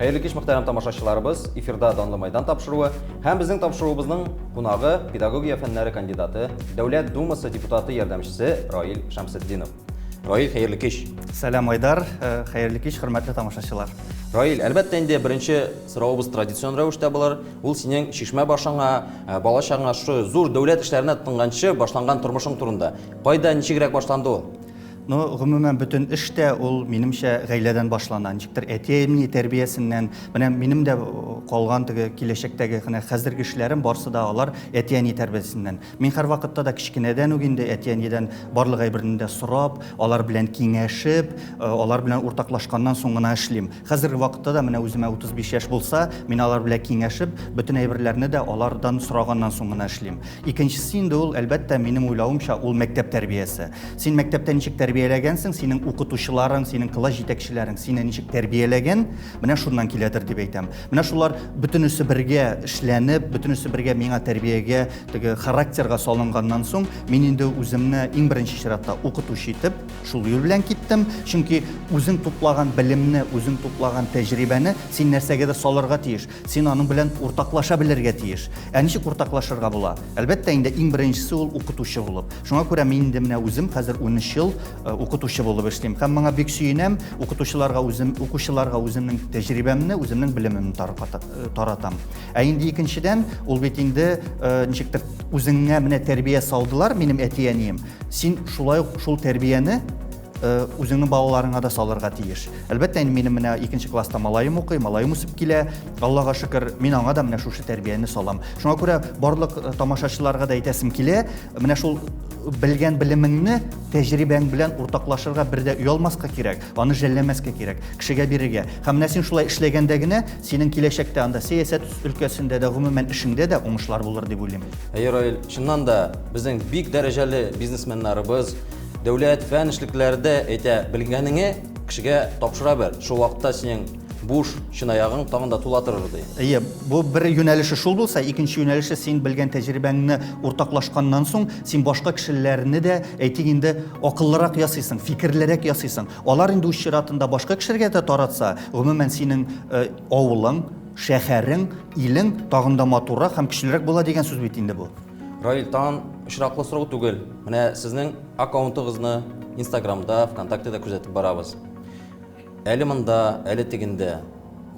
Хәерле кич, мөхтәрәм тамашачыларыбыз. Эфирда Данлы Майдан тапшыруы һәм безнең тапшыруыбызның кунагы педагогия фәннәре кандидаты, Дәүләт Думасы депутаты ярдәмчесе Раил Шәмсетдинов. Раил, хәерле кич. Сәлам, Айдар. Хәерле кич, хөрмәтле тамашачылар. Раил, әлбәттә инде беренче соравыбыз традицион рәвештә булыр. Ул синең чишмә башыңа, бала чагыңа шушы зур дәүләт эшләренә тотынганчы башланган тормышың турында. Кайда, ничегрәк башланды ул? Ну, гомумән, бөтен эш тә ул, минемчә, гаиләдән башлана. Ничектер әти-әни тәрбиясеннән. Менә минем дә калган теге киләчәктәге менә хәзерге эшләрем барсы да алар әти-әни тәрбиясеннән. Мин һәрвакытта да кечкенәдән үк инде әти-әнидән барлык әйберне дә сорап, алар белән киңәшеп, алар белән уртаклашканнан соң гына эшлим. Хәзерге вакытта да менә үземә 35 яшь булса, мин алар белән киңәшеп, бөтен әйберләрне дә алардан сораганнан соң гына эшлим. Икенчесе инде ул, әлбәттә, минем уйлавымча, ул мәктәп тәрбиясе. Син мәктәптә ничек тәрбияләгәнсең, синең укытучыларың, синең класс җитәкчеләрең сине ничек тәрбияләгән, менә шуннан киләдер дип әйтәм. Менә шулар бөтенесе бергә эшләнеп, бөтенесе бергә миңа тәрбиягә, теге характерга салынганнан соң, мин инде үземне иң беренче чиратта укытучы итеп, шул юл белән киттем. Чөнки үзең туплаган белемне, үзең туплаган тәҗрибәне син нәрсәгә дә салырга тиеш. Син аның белән уртаклаша белергә тиеш. Ә ничек уртаклашырга була? Әлбәттә инде, иң беренчесе ул укытучы булып. Шуңа күрә мин инде менә үзем хәзер 13 ел э, укытучы булып эшлим. Һәм моңа бик сөенәм. Укытучыларга үзем, укучыларга үземнең тәҗрибәмне, үземнең белемемне э, таратам. Ә инде икенчедән, ул бит инде э, ничектер үзеңә менә тәрбия салдылар минем әти-әнием. Син шулай ук шул тәрбияне Э, үзеңнең балаларыңа да салырга тиеш. Әлбәттә, инде минем менә икенче класста малаем укый, малаем үсеп килә. Аллага шөкер, мин аңа да менә шушы тәрбияне салам. Шуңа күрә барлык э, тамашачыларга да әйтәсем килә, менә шул белгән белемеңне тәҗрибәң белән уртаклашырга бер дә оялмаска кирәк, аны жәлләмәскә кирәк, кешегә бирергә. Һәм менә син шулай эшләгәндә генә синең киләчәктә анда сәясәт өлкәсендә дә, гомумән эшеңдә дә уңышлар булыр дип уйлыйм. Әйе, Раил, чыннан да безнең бик дәрәҗәле бизнесменнарыбыз, Дәүләт, фән эшлеклеләре дә әйтә, белгәнеңе кешегә тапшыра бер, шул вакытта синең буш чынаягың тагын да тула торыр, ди. Әйе, бу бер юнәлеше шул булса, икенче юнәлеше син белгән тәҗрибәңне уртаклашканнан соң, син башка кешеләрне дә, әйтик инде, акыллырак ясыйсың, фикерлерәк ясыйсың. Алар инде үз чиратында башка кешеләргә дә таратса, гомумән, синең э, авылың, шәһәрең, илең тагын да матуррак һәм көчлерәк була дигән сүз бит инде бу. Раил, тагын очраклы сорау түгел. Менә сезнең аккаунтыгызны Инстаграмда, ВКонтактеда күзәтеп барабыз. Әле монда, әле тегендә.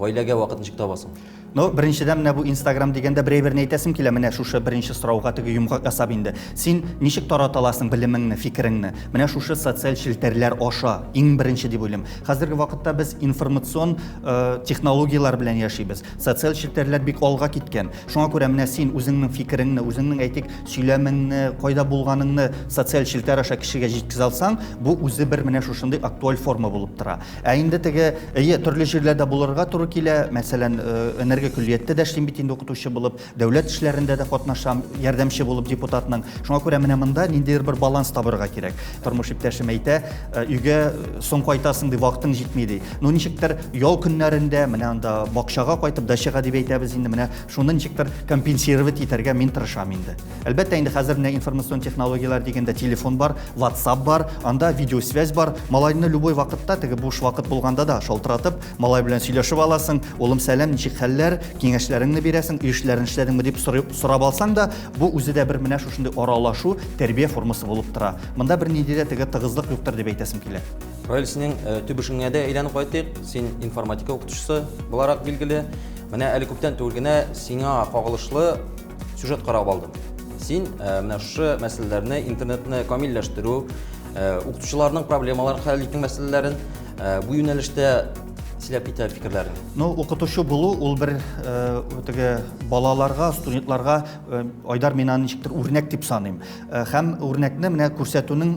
Гаиләгә вакыт ничек табасың? Ну, беренчедән, менә бу Инстаграм дигәндә бер әйберне әйтәсем килә, менә шушы беренче сорауга теге йомгак ясап инде. Син ничек тарата аласың белемеңне, фикереңне? Менә шушы социаль челтәрләр аша, иң беренче дип уйлыйм. Хәзерге вакытта без информацион э, технологияләр белән яшибез. Социаль челтәрләр бик алга киткән. Шуңа күрә менә син үзеңнең фикереңне, үзеңнең, әйтик, сөйләмеңне, кайда булганыңны социаль челтәр аша кешегә җиткезә алсаң, бу үзе бер менә шушындый актуаль форма булып тора. Ә инде теге, әйе, төрле җирләрдә булырга туры килә. Мәсәлән, э, энергокөллияттә дә эшлим бит инде укытучы булып, дәүләт эшләрендә дә катнашам, ярдәмче булып депутатның. Шуңа күрә менә монда ниндидер бер баланс табырга кирәк. Тормыш иптәшем әйтә, э, өйгә соң кайтасың ди, вакытың җитми ди. Ну ничектер ял көннәрендә менә анда бакчага кайтып, дачага дип әйтәбез инде, менә шуны ничектер компенсировать итәргә мин тырышам инде. Әлбәттә инде хәзер менә информацион технологияләр дигәндә телефон бар, WhatsApp бар, анда видеосвязь бар. Малайны любой вакытта теге буш вакыт булганда да шалтыратып, малай белән сөйләшеп аласың. Улым, сәлам, ничек хәлләр? Киңәшләреңне бирәсең, өй эшләрен эшләдеңме дип сорап алсаң да, бу үзе дә бер менә шушындый аралашу, тәрбия формасы булып тора. Монда бернинди дә теге тыгызлык юктыр дип әйтәсем килә. Раил, синең э, төп эшеңә дә әйләнеп кайтыйк. Син информатика укытучысы буларак билгеле. Менә әле күптән түгел генә сиңа кагылышлы сюжет карап алдым. Син э, менә шушы мәсьәләләрне, интернетны камилләштерү, э, укытучыларның проблемаларын хәл итү мәсьәләләрен бу юнәлештә сөйләп китә фикерләрен. Ну, укытучы булу ул бер теге балаларга, студентларга Айдар мин аны ничектер үрнәк дип саныйм. Һәм үрнәкне менә күрсәтүнең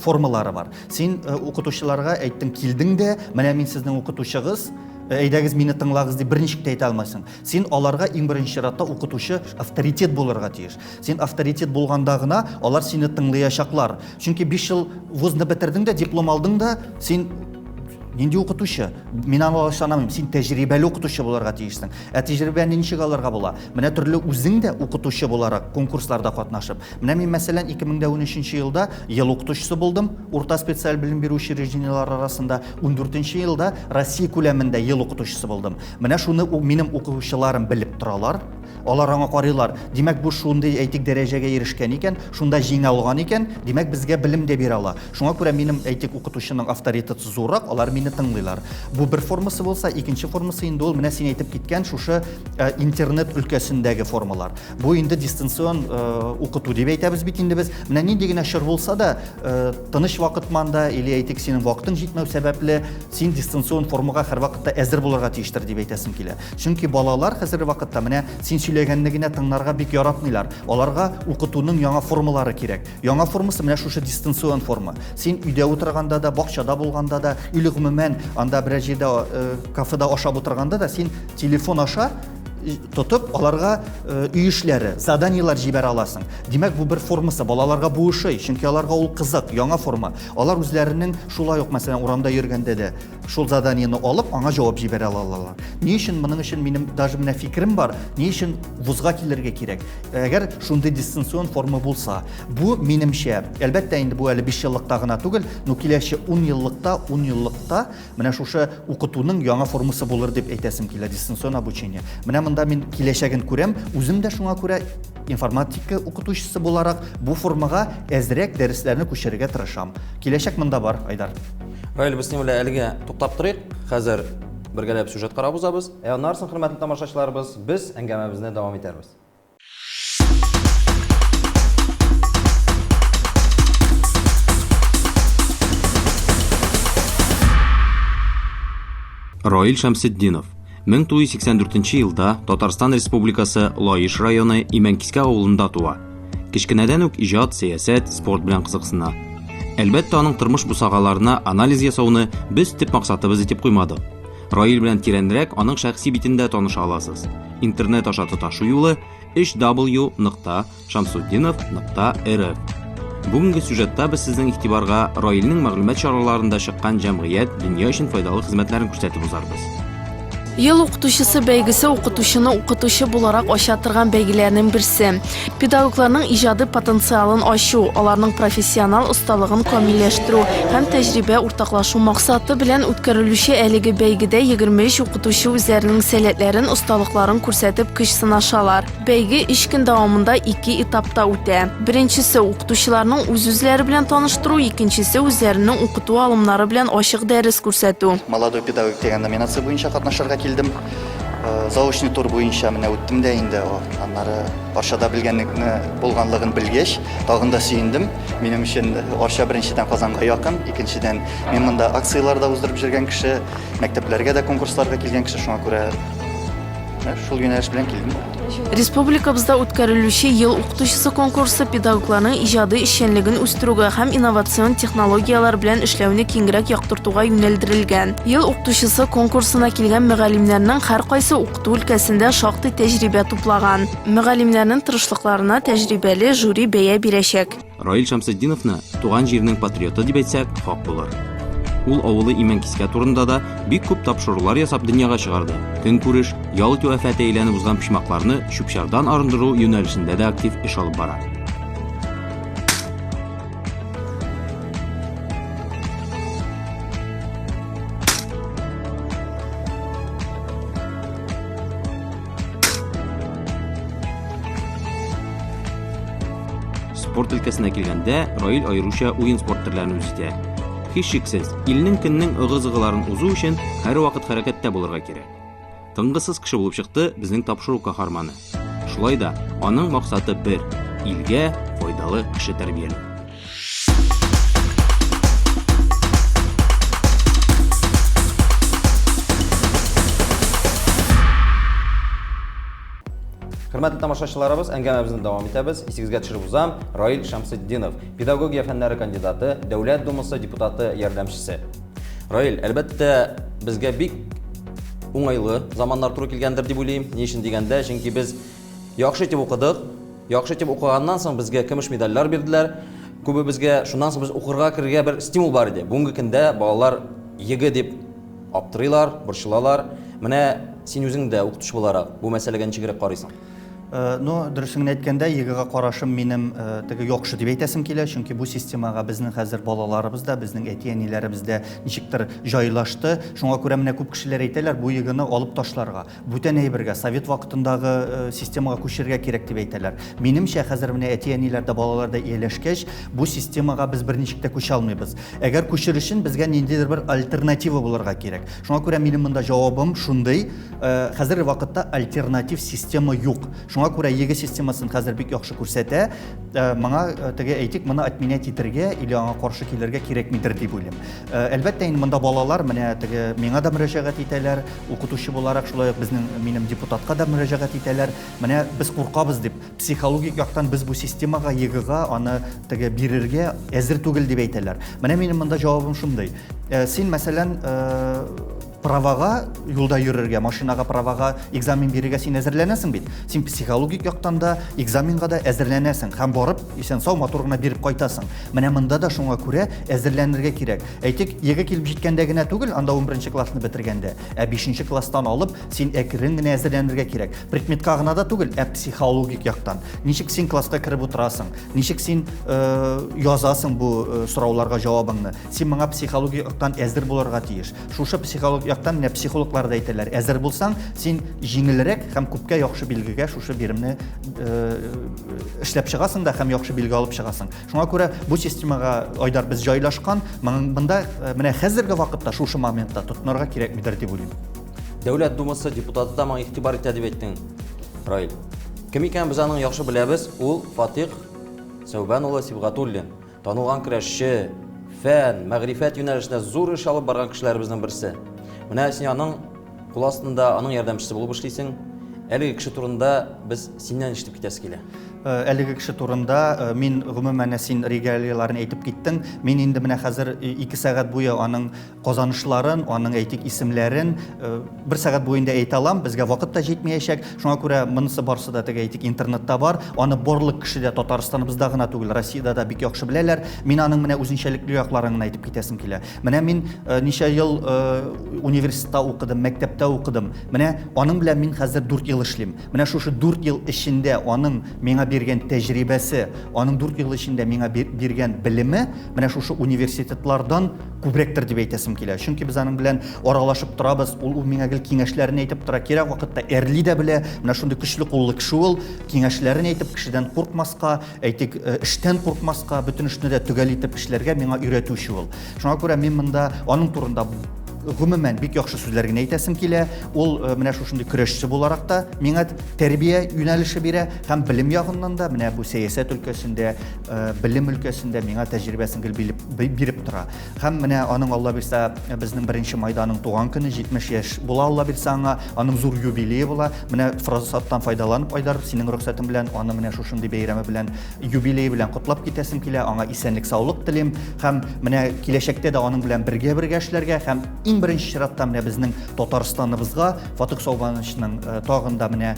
формалары бар. Син укытучыларга әйттең, килдең дә, менә мин сезнең укытучыгыз, әйдәгез мине тыңлагыз дип берничек тә әйтә алмайсың. Син аларга иң беренче чиратта укытучы авторитет булырга тиеш. Син авторитет булганда гына алар сине тыңлаячаклар. Чөнки 5 ел вузны бетердең дә, диплом алдың да, син Нинди укытучы? Мин аны алай санамыйм. Син тәҗрибәле укытучы булырга тиешсең. Ә тәҗрибәне ничек алырга була? Менә төрле үзең дә укытучы буларак конкурсларда катнашып. Менә мин, мәсәлән, 2013 елда ел укытучысы булдым, урта специаль белем бирү учреждениеләре арасында. 14 елда Россия күләмендә ел укытучысы булдым. Менә шуны минем укучыларым белеп торалар. Алар аңа карыйлар. Димәк, бу шундый, әйтик, дәрәҗәгә ирешкән икән, шунда җиңә алган икән, димәк, безгә белем дә бирә ала. Шуңа күрә минем, әйтик, укытучының авторитеты зуррак, алар мине тыңлыйлар. Бу бер формасы булса, икенче формасы инде ул менә син әйтеп киткән шушы э, интернет өлкәсендәге формалар. Бу инде дистанцион э, укыту дип әйтәбез бит инде без. Менә нинди генә чор булса да, э, тыныч вакыт манда или әйтик, синең вакытың җитмәү сәбәпле, син дистанцион формага һәрвакытта әзер булырга тиештер дип әйтәсем килә. Чөнки балалар хәзерге вакытта менә син сөйләгәнне генә тыңларга бик яратмыйлар. Аларга укытуның яңа формалары кирәк. Яңа формасы менә шушы дистанцион форма. Син өйдә утырганда да, бакчада булганда да, или гомумән анда берәр җирдә э, кафеда ашап утырганда да син телефон аша э, тотып аларга э, өй эшләре, заданиеләр җибәрә аласың. Димәк, бу бер формасы, балаларга бу ошый, чөнки аларга ул кызык, яңа форма. Алар үзләренең шулай ук, мәсәлән, урамда йөргәндә дә Шул заданиене алып, аңа җавап җибәрә алалар. Ни өчен моның өчен минем даже менә фикерем бар, ни өчен вузга килергә кирәк? Әгәр шундый дистанцион форма булса, бу минемчә, әлбәттә инде бу әле 5 еллыкта гына түгел, но киләче 10 еллыкта, 10 еллыкта менә шушы укытуның яңа формасы булыр дип әйтәсем килә, дистанцион обучение. Менә монда мин киләчәген күрәм, үзем дә шуңа күрә информатика укытучысы буларак бу формага әзрәк дәресләрне күчерергә тырышам. Киләчәк монда бар, Айдар. Раил, без синең белән әлегә туктап торыйк. Хәзер бергәләп сюжет карап узабыз. Ә аннары соң, хөрмәтле тамашачыларыбыз, без әңгәмәбезне дәвам итәрбез. Раил Шәмсетдинов 1984 елда Татарстан Республикасы Лаеш районы Имәнкискә авылында туа. Кечкенәдән үк иҗат, сәясәт, спорт белән кызыксына. Әлбәттә, аның тормыш бусагаларына анализ ясауны без төп максатыбыз итеп куймадык. Раил белән тирәнрәк аның шәхси битендә таныша аласыз. Интернет аша тоташу юлы 3w.shamsutdinov.rf. Бүгенге сюжетта без сезнең игътибарга Раилнең мәгълүмат чараларында чыккан җәмгыять, дөнья өчен файдалы хезмәтләрен күрсәтеп узарбыз. Ел укытучысы бәйгесе укытучыны укытучы буларак ача торган бәйгеләрнең берсе. Педагогларның иҗади потенциалын ачу, аларның профессионал осталыгын камилләштерү һәм тәҗрибә уртаклашу максаты белән үткәрелүче әлеге бәйгедә 23 укытучы үзләренең сәләтләрен, осталыкларын күрсәтеп көч сынашалар. Бәйге өч көн дәвамында ике этапта үтә. Беренчесе, укытучыларның үз-үзләре белән таныштыру, икенчесе, үзләренең укыту алымнары белән ачык дәрес күрсәтү. Молодой педагог дигән номинация буенча катнашырга килдем. Э, заочный тур буенча менә үттем дә инде. Аннары Арчада белгәнлекне булганлыгын белгәч, тагын да сөендем. Минем өчен Арча беренчедән Казанга якын, икенчедән мин монда акцияләр дә уздырып йөргән кеше, мәктәпләргә дә конкурсларга килгән кеше, шуңа күрә Шул юнәлеш белән килдем. Республикабызда үткәрелүче Ел укытучысы конкурсы педагогларның иҗади эшчәнлеген үстерүгә һәм инновацион технологияләр белән эшләүне киңрәк яктыртуга юнәлдерелгән. Ел укытучысы конкурсына килгән мөгаллимнәрнең һәркайсы укыту өлкәсендә шактый тәҗрибә туплаган. Мөгаллимнәрнең тырышлыкларына тәҗрибәле жюри бәя бирәчәк. Раил Шәмсетдиновны туган җирнең патриоты дип әйтсәк, хак булыр. Ул авылы Имәнкискә турында да бик күп тапшырулар ясап дөньяга чыгарды. Көнкүреш, ял итү афәте әйләнеп узган почмакларны чүп-чардан арындыру юнәлешендә дә актив эш алып бара. Спорт өлкәсенә килгәндә, Раил аеруча уен спорт төрләрен үз итә. Һичшиксез, илнең-көннең ыгы-зыгыларын узу өчен һәрвакыт хәрәкәттә булырга кирәк. Тынгысыз кеше булып чыкты безнең тапшыру каһарманы. Шулай да аның максаты бер, илгә файдалы кеше тәрбияләү. Хөрмәтле тамашачыларыбыз, әңгәмәбезне дәвам итәбез. Исегезгә төшереп узам, Раил Шәмсетдинов, педагогия фәннәре кандидаты, Дәүләт Думасы депутаты ярдәмчесе. Раил, әлбәттә, безгә бик уңайлы заманнар туры килгәндер дип уйлыйм. Ни өчен дигәндә, чөнки без яхшы итеп укыдык. Яхшы итеп укыганнан соң безгә көмеш медальләр бирделәр. Күбебезгә шуннан соң без укырга керергә бер стимул бар иде. Бүгенге көндә балалар ЕГЭ дип Аптырыйлар, борчылалар. Менә син үзең дә укытучы буларак бу мәсьәләгә ничегрәк карыйсың? Ну, дөресен генә әйткәндә, ЕГЭга карашым минем теге яхшы дип әйтәсем килә, чөнки бу системага безнең хәзер балаларыбыз да, безнең әти-әниләребез дә ничектер җайлашты. Шуңа күрә менә күп кешеләр әйтәләр, бу ЕГЭны алып ташларга, бүтән әйбергә, совет вакытындагы системага күчәргә кирәк дип әйтәләр. Минемчә, хәзер менә әти-әниләр дә, балалар да ияләшкәч, бу системага без берничек тә күчә алмыйбыз. Әгәр күчер өчен безгә ниндидер бер альтернатива булырга кирәк. Шуңа күрә минем монда җавабым шундый, хәзерге вакытта альтернатив система юк. Шуңа күрә ЕГЭ системасын хәзер бик яхшы күрсәтә. Моңа теге әйтик, моны отменять итергә или аңа каршы килергә кирәкмидер дип уйлыйм. Әлбәттә, инде монда балалар менә теге миңа да мөрәҗәгать итәләр, укытучы буларак шулай ук безнең минем депутатка да мөрәҗәгать итәләр. Менә без куркабыз дип, психологик яктан без бу системага, ЕГЭга аны теге бирергә әзер түгел дип әйтәләр. Менә минем монда җавабым шундый. Син, мәсәлән, правага юлда йөрергә, машинага правага экзамен бирергә син әзерләнәсең бит. Син психологик яктан да, экзаменга да әзерләнәсең һәм барып исән-сау матур гына биреп кайтасың. Менә монда да шуңа күрә әзерләнергә кирәк. Әйтик, ЕГЭ килеп җиткәндә генә түгел, анда 11 классны бетергәндә, ә 5 класстан алып син әкрен генә әзерләнергә кирәк. Предметка гына да түгел, ә психологик яктан. Ничек син класска кереп утырасың, ничек син язасың бу сорауларга җавабыңны. Син моңа психологик яктан әзер булырга тиеш. Шушы психологик яктан менә психологлар да әйтәләр, әзер булсаң, син җиңелрәк һәм күпкә яхшы билгегә шушы биремне эшләп чыгасың да һәм яхшы билге алып чыгасың. Шуңа күрә бу системага, Айдар, без җайлашкан, монда менә хәзерге вакытта шушы моментта тотынырга кирәкмидер дип уйлыйм. Дәүләт Думасы депутаты да моңа игътибар итә дип әйттең, Раил. Кем икәнен без аның яхшы беләбез, ул Фатих Сәүбән улы Сибгатуллин. Танылган көрәшче, фән, мәгърифәт юнәлешендә зур эш алып барган кешеләребезнең берсе. Менә син аның кул астында, аның ярдәмчесе булып эшлисең. Әлеге кеше турында без синнән ишетеп китәсе килә. Әлеге кеше турында мин гомумән син регалияләрен әйтеп киттең. Мин инде менә хәзер 2 сәгать буе аның казанышларын, аның әйтик исемләрен бер сәгать буенда әйтә алам, безгә вакыт та җитмәячәк. Шуңа күрә монысы барысы да теге әйтик интернетта бар. Аны барлык кеше дә Татарстаныбызда гына түгел, Россиядә дә бик яхшы беләләр. Мин аның менә үзенчәлекле якларын гына әйтеп китәсем килә. Менә мин ничә ел университетта укыдым, мәктәптә укыдым. Менә аның белән мин хәзер 4 ел эшлим. Менә шушы 4 ел эчендә аның миңа биргән тәҗрибәсе, аның 4 ел эчендә миңа биргән белеме менә шушы университетлардан күбрәктер дип әйтәсем килә. Чөнки без аның белән аралашып торабыз, ул миңа гел киңәшләрен әйтеп тора, кирәк вакытта әрли дә белә. Менә шундый көчле куллы кеше ул, киңәшләрен әйтеп, кешедән куркмаска, әйтик, эштән куркмаска, бөтен эшне дә төгәл итеп эшләргә миңа өйрәтүче ул. Шуңа күрә мин монда аның турында гомумән бик яхшы сүзләр генә әйтәсем килә. Ул менә шушындый көрәшче буларак та миңа тәрбия юнәлеше бирә һәм белем ягыннан да менә бу сәясәт өлкәсендә, белем өлкәсендә миңа тәҗрибәсен гел биреп тора. Һәм менә аның Алла бирсә, безнең 1 майда аның туган көне, 70 яшь була Алла бирсә аңа, аның зур юбилее була. Менә форсаттан файдаланып, Айдар, синең рөхсәтең белән аны менә шушындый бәйрәме белән, юбилее белән котлап китәсем килә, аңа исәнлек-саулык телим. Һәм менә киләчәктә дә аның белән бергә-бергә эшләргә һәм иң беренче чиратта менә безнең Татарстаныбызга Фатых Саубановичның тагын да менә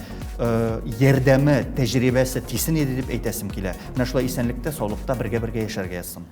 ярдәме, тәҗрибәсе тисен иде дип әйтәсем килә. Менә шулай исәнлектә, саулыкта бергә-бергә яшәргә язсын.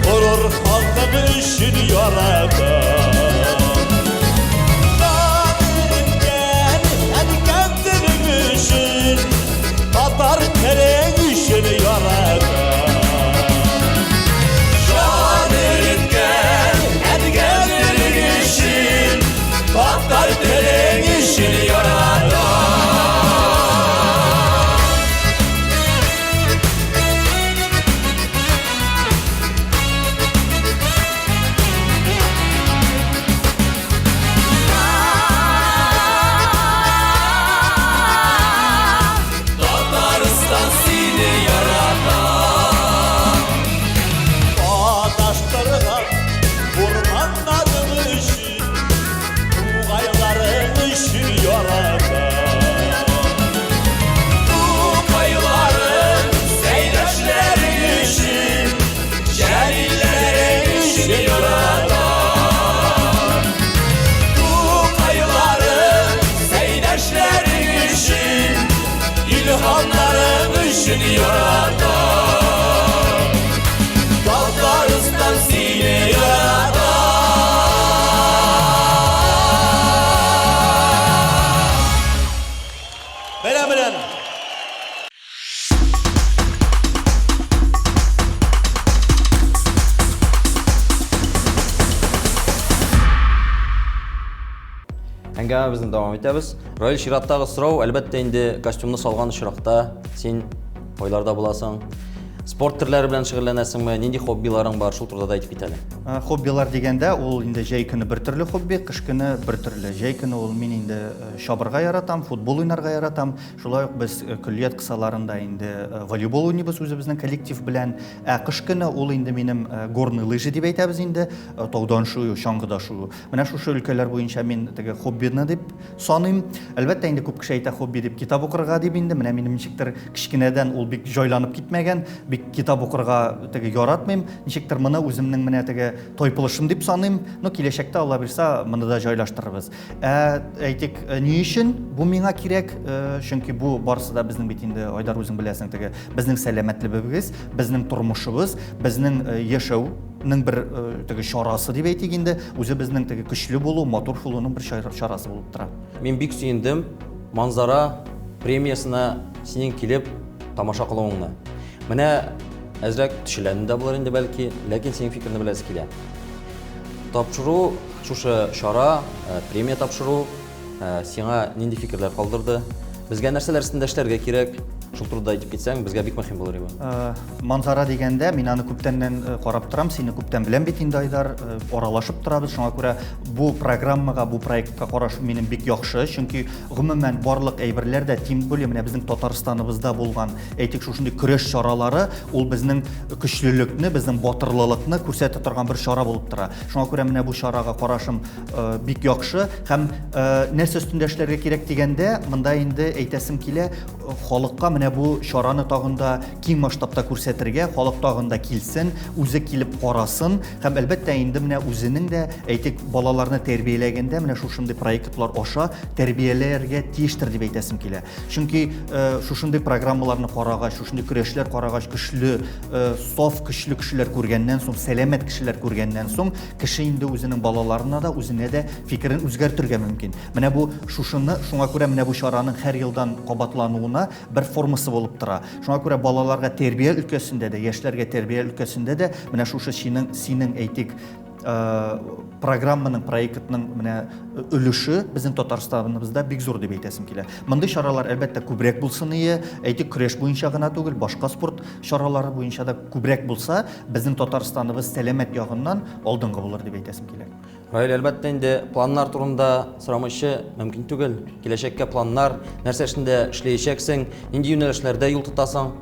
Горур халкым өчен яратам. Дан әнкәм телең өчен, татар телең өчен яратам. Җан иреткән әнкәм телең өчен, татар телең өчен яратам. өчен ярата. Тукайларың, Сәйдәшләрең өчен, Илһамнарың өчен ярата. Татарстан сине ярата. Бәйрәм белән! Әңгәмәбезне дәвам итәбез. Раил, чираттагы сорау, әлбәттә инде костюмны салган очракта син кайларда буласың? Спорт төрләре белән шөгыльләнәсеңме? Нинди хоббиларың бар? Шул турыда да әйтеп кит әле. Хоббилар дигәндә, ул инде җәй көне бер төрле хобби, кыш көне бер төрле. Җәй көне ул мин инде чабырга яратам, футбол уйнарга яратам. Шулай ук без көллият кысаларында инде волейбол уйныйбыз үзебезнең коллектив белән. Ә кыш көне ул инде минем горные лыжи дип әйтәбез инде, таудан шуу, чаңгыда шуу. Менә шушы өлкәләр буенча мин теге хоббины дип саныйм. Әлбәттә инде күп кеше әйтә хобби дип китап укырга дип инде. Менә минем ничектер кечкенәдән ул бик җайланып китмәгән, бик китап укырга теге яратмыйм. Ничектер моны үземнең менә теге тайпылышым дип саныйм. Но киләчәктә Алла бирса, моны да җайлаштырырбыз. Ә әйтик, ни өчен бу миңа кирәк? Чөнки бу барысы да безнең бит инде, Айдар, үзең беләсең, теге безнең сәламәтлегебез, безнең тормышыбыз, безнең яшәү ның бер теге чарасы дип әйтик инде, үзебезнең теге көчле булу, матур булуның бер чарасы булып тора. Мин бик сөендем Манзара премиясенә синең килеп тамаша кылуыңны. Менә әзрәк төшеләнде дә булыр инде бәлки, ләкин синең фикерне беләсе килә. Тапшыру, шушы чара, премия тапшыру сиңа нинди фикерләр калдырды? Безгә нәрсәләр өстендә эшләргә кирәк? Шул турыда әйтеп китсәң, безгә бик мөһим булыр иде. Манзара дигәндә, мин аны күптәннән карап торам, сине күптән беләм бит инде, Айдар, аралашып торабыз. Шуңа күрә бу программага, бу проектка караш минем бик яхшы, чөнки гомумән барлык әйберләр дә, тем более менә безнең Татарстаныбызда булган, әйтик, шушындый көрәш чаралары, ул безнең көчлелекне, безнең батырлылыкны күрсәтә торган бер чара булып тора. Шуңа күрә менә бу чарага карашым бик яхшы. Һәм нәрсә өстендә эшләргә кирәк дигәндә, монда инде әйтәсем килә, халыкка менә бу чараны тагын да киң масштабта күрсәтергә, халык тагын да килсен, үзе килеп карасын һәм әлбәттә инде менә үзенең дә, әйтик, балаларны тәрбияләгәндә менә шушындый проектлар аша тәрбияләргә тиештер дип әйтәсем килә. Чөнки шушындый программаларны карагач, шушындый көрәшләр карагач, көчле, саф көчле кешеләр күргәннән соң, сәламәт кешеләр күргәннән соң, кеше инде үзенең балаларына да, үзенә дә фикерен үзгәртергә мөмкин. Менә бу шушыны, шуңа күрә менә бу чараның һәр елдан кабатлануына бер формасы булып тора. Шуңа күрә балаларга тәрбия өлкәсендә дә, яшьләргә тәрбия өлкәсендә дә менә шушы синең, синең әйтик, программаның, проектның менә өлеше безнең Татарстаныбызда бик зур дип әйтәсем килә. Мондый чаралар әлбәттә күбрәк булсын ие, әйтик, көрәш буенча гына түгел, башка спорт чаралары буенча да күбрәк булса, безнең Татарстаныбыз сәламәт ягыннан алдынгы булыр дип әйтәсем килә. Раил, әлбәттә инде планнар турында сорамыйча мөмкин түгел. Киләчәккә планнар, нәрсә эшендә эшләячәксең, нинди юнәлешләрдә юл тотасың?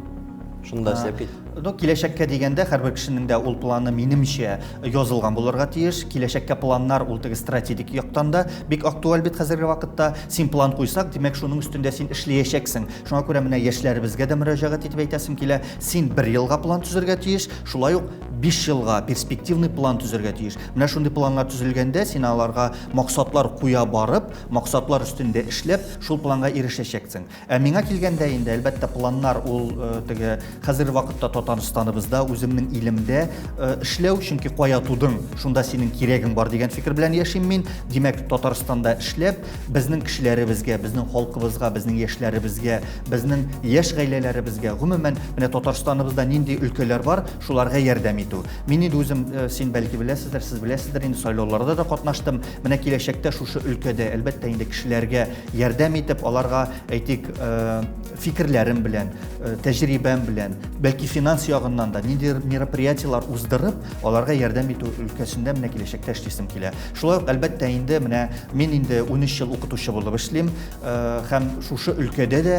Шуны да сөйләп кит. Ну, киләчәккә дигәндә, һәрбер кешенең дә ул планы, минемчә, язылган булырга тиеш. Киләчәккә планнар ул теге стратегик яктан да бик актуаль бит хәзерге вакытта. Син план куйсак, димәк, шуның өстендә син эшләячәксең. Шуңа күрә менә яшьләребезгә дә мөрәҗәгать итеп әйтәсем килә, син бер елга план төзергә тиеш, шулай ук 5 елга перспективный план төзергә тиеш. Менә шундый планнар төзелгәндә, син аларга максатлар куя барып, максатлар өстендә эшләп, шул планга ирешәчәксең. Ә миңа килгәндә инде, әлбәттә, планнар ул теге хәзерге вакытта Татарстаныбызда, үземнең илемдә эшләү, чөнки кая тудың, шунда синең кирәгең бар дигән фикер белән яшим мин. Димәк, Татарстанда эшләп, безнең кешеләребезгә, безнең халкыбызга, безнең яшьләребезгә, безнең яшь гаиләләребезгә, гомумән, менә Татарстаныбызда нинди өлкәләр бар, шуларга ярдәм итү. Мин инде үзем, син бәлки беләсездер, сез беләсездер инде, сайлауларда да катнаштым. Менә киләчәктә шушы өлкәдә, әлбәттә инде, кешеләргә ярдәм итеп, аларга, әйтик, фикерләрем белән, тәҗрибәм белән, бәлки финанс ягыннан да ниндидер мероприятиеләр уздырып, аларга ярдәм итү өлкәсендә менә киләчәктә эшлисем килә. Шулай ук, әлбәттә инде, менә мин инде 13 ел укытучы булып эшлим, һәм шушы өлкәдә дә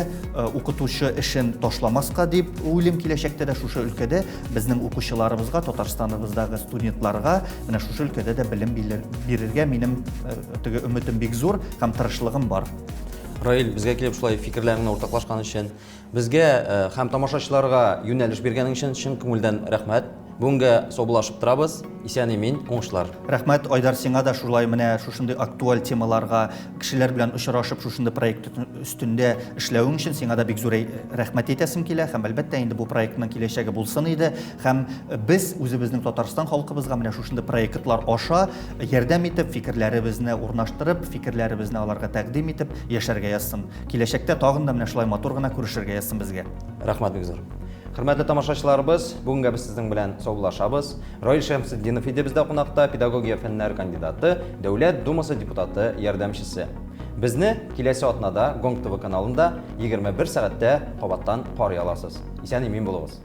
укытучы эшен ташламаска дип уйлыйм, киләчәктә дә шушы өлкәдә безнең укучыларыбызга, Татарстаныбыздагы студентларга менә шушы өлкәдә дә белем бирергә минем теге өметем бик зур һәм тырышлыгым бар. Раил, безгә килеп шулай фикерләреңне уртаклашкан өчен, безгә һәм тамашачыларга юнәлеш биргәнең өчен чын күңелдән рәхмәт. Бүгенгә саубуллашып торабыз. Исән-имин, уңышлар. Рәхмәт, Айдар, сиңа да шулай менә шушындый актуаль темаларга кешеләр белән очрашып, шушындый проект өстендә эшләвең өчен сиңа да бик зур рәхмәт әйтәсем килә һәм әлбәттә инде бу проектның киләчәге булсын иде һәм без үзебезнең Татарстан халкыбызга менә шушындый проектлар аша ярдәм итеп, фикерләребезне урнаштырып, фикерләребезне аларга тәкъдим итеп яшәргә язсын. Киләчәктә тагын да менә шулай матур гына күрешергә язсын безгә. Рәхмәт бик зур. Хөрмәтле тамашачыларыбыз, бүгенгә без сезнең белән саубуллашабыз. Раил Шәмсетдинов иде бездә кунакта, педагогия фәннәре кандидаты, Дәүләт Думасы депутаты ярдәмчесе. Безне киләсе атнада Гонг ТВ каналында 21 сәгатьтә кабаттан карый аласыз. Исән-имин булыгыз.